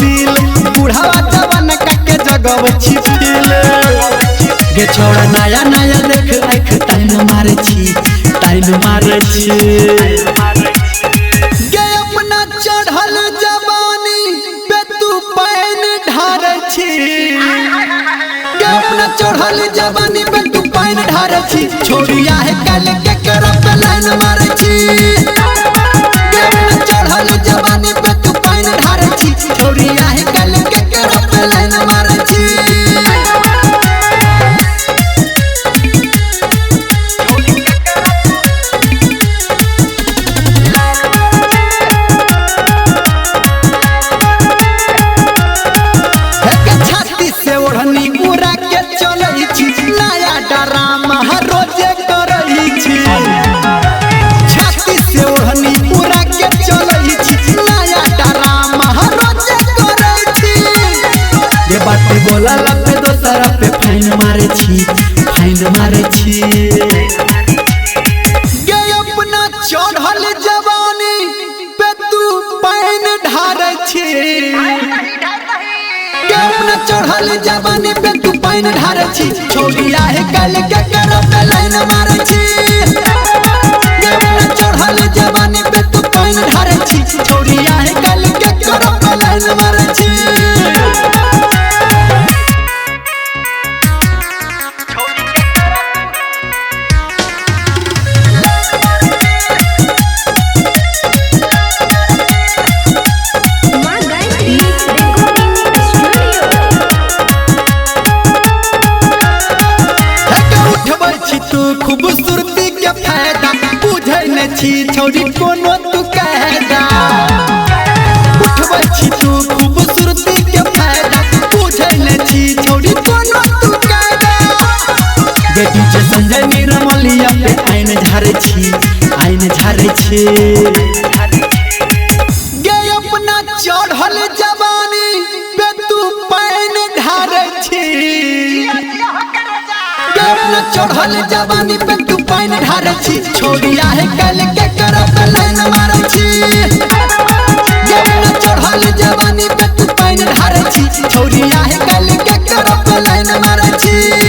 दिल बुढ़ावा जवान के जगबै छी फील गे छोड़ा नया नया देख आँख ताइन मारै छी ताइन मारै छी गे अपना चढ़ल जवानी पे तू पानि ढारै छी गे अपना चढ़ल जवानी पे तू पानि ढारै छी छोड़िया है कल के करब लाइन मारै छी गे अपना चढ़ल जवानी पे तू पानि ढारै छी छोड़िया है कल के करब लाइन मारै छी। नया रोजे करै छी छाती से ओढ़नी पूरा के चलै छी नया डरामा रोजे करै छी ये बात बोला पे दोसरा पे फाइन मारै छी फाइन मारै छी गे अपना चढ़ल जवानी पे तू पानि ढारै छी गे अपना चढ़ल जवानी पे तू पानि ढारै छी छोड़िया है कल के करब लाइन मारै छी गे अपना चढ़ल जवानी पे तू पानि ढारै छी छोड़िया है कल के करब लाइन मारै छी। माँ गायत्री रिकॉर्डिंग स्टूडियो। उठबै छी तू खूबसूरती के फायदा बुझै नै छी छोरी कोनो तू कायदा उठबै छी तू खूबसूरती के फायदा बुझै नै छी छोरी कोनो तू कायदा बेटी जे संजय निर्मलिया पे आइन झारै छी आइन झारै छी गे अपना चढ़ल जवानी पे तू पानि ढारै छी गे अपना चढ़ल जवानी पे तू पानि ढारै छी छोड़िया है कल के करब लाइन मारै छी गे अपना चढ़ल जवानी पे तू पानि ढारै छी छोड़िया है कल के करब लाइन मारै छी।